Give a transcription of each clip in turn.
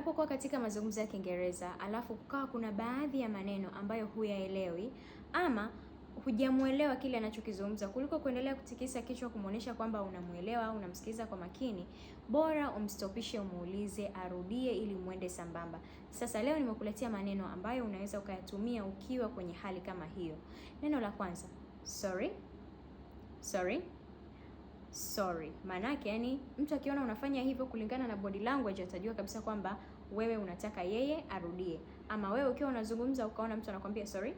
Unapokuwa katika mazungumzo ya Kiingereza alafu kukawa kuna baadhi ya maneno ambayo huyaelewi ama hujamuelewa kile anachokizungumza, kuliko kuendelea kutikisa kichwa kumuonesha kwamba unamuelewa au unamsikiliza kwa makini, bora umstopishe, umuulize arudie ili muende sambamba. Sasa leo nimekuletea maneno ambayo unaweza ukayatumia ukiwa kwenye hali kama hiyo. Neno la kwanza, sorry, sorry, sorry. Maanake yani mtu akiona unafanya hivyo kulingana na body language atajua kabisa kwamba wewe unataka yeye arudie. Ama wewe ukiwa unazungumza ukaona mtu anakwambia sorry,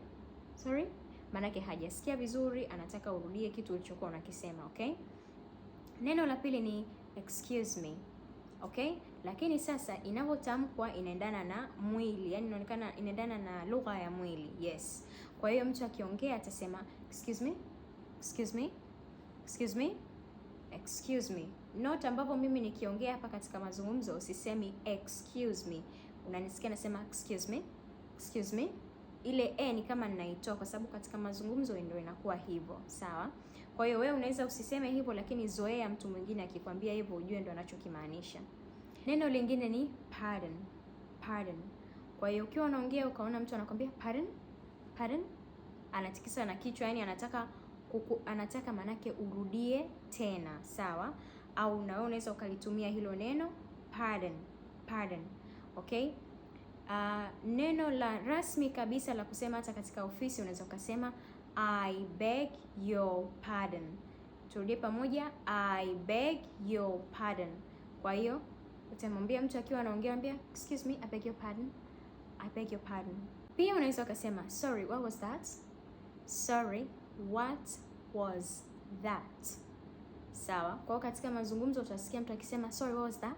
sorry, maanake hajasikia vizuri, anataka urudie kitu ulichokuwa unakisema, okay? Neno la pili ni excuse me. Okay? Lakini sasa inavyotamkwa inaendana na mwili, yani inaonekana inaendana na lugha ya mwili. Yes. Kwa hiyo mtu akiongea atasema excuse me, excuse me, excuse me, excuse me. Not ambapo mimi nikiongea hapa katika mazungumzo usisemi excuse me. Unanisikia nasema excuse me, excuse me. Ile e ni kama ninaitoa kwa sababu katika mazungumzo ndio inakuwa hivyo, sawa? Kwa hiyo wewe unaweza usiseme hivyo, lakini zoea mtu mwingine akikwambia hivyo ujue ndo anachokimaanisha. Neno lingine ni pardon, pardon. Kwa hiyo ukiwa unaongea ukaona mtu anakwambia pardon, pardon, anatikisa na kichwa, yani anataka manake urudie tena, sawa? Au na wewe unaweza ukalitumia hilo neno pardon, pardon. Okay? Neno la rasmi kabisa la kusema hata katika ofisi unaweza ukasema I beg your pardon. Turudie pamoja, I beg your pardon. Kwa hiyo utamwambia mtu akiwa anaongea, ambia excuse me, I beg your pardon, I beg your pardon. Pia unaweza ukasema sorry, what was that? Sorry, what was that? Sawa. Kwa hiyo katika mazungumzo utasikia mtu akisema sorry, what was that?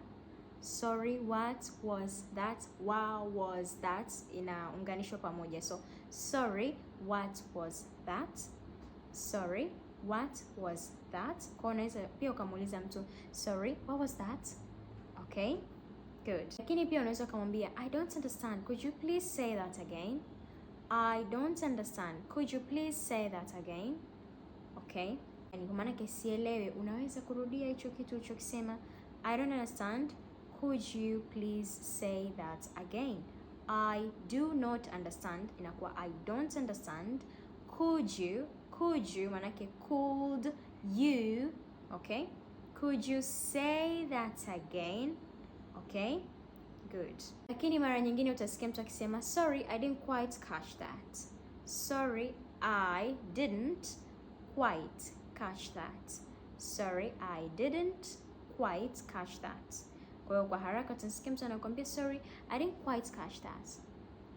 Sorry, what was that? What was that? Inaunganishwa pamoja. So, sorry, what was that? Sorry, what was that? Kwa unaweza pia ukamuuliza mtu sorry, what was that? Okay? Good. Lakini pia unaweza ukamwambia I don't understand. Could you please say that again? I don't understand. Could you please say that again? Okay? Yani kwa maana sielewi, unaweza kurudia hicho kitu ulichokisema. I don't understand. Could you please say that again? I do not understand inakuwa I don't understand. Could you manake could you, okay? Could you say that again? Okay? Good. Lakini mara nyingine utasikia mtu akisema sorry, I didn't quite catch that. Sorry, I didn't quite catch that. Sorry, I didn't quite catch that. Kwa hiyo kwa haraka utasikia mtu anakuambia sorry, I didn't quite catch that.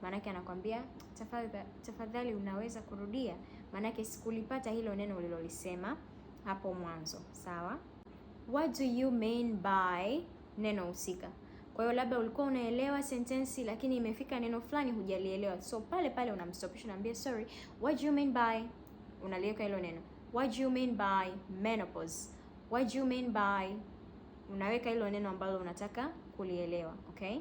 Maanake anakwambia tafadhali, tafadhali unaweza kurudia, maanake sikulipata hilo neno ulilolisema hapo mwanzo. Sawa? What do you mean by neno husika. Kwa hiyo labda ulikuwa unaelewa sentensi lakini imefika neno fulani hujalielewa, so pale pale unamstopisha, unaambia sorry, what do you mean by, unaliweka hilo neno, what do you mean by menopause, what do you mean by, unaweka hilo neno ambalo unataka kulielewa, okay?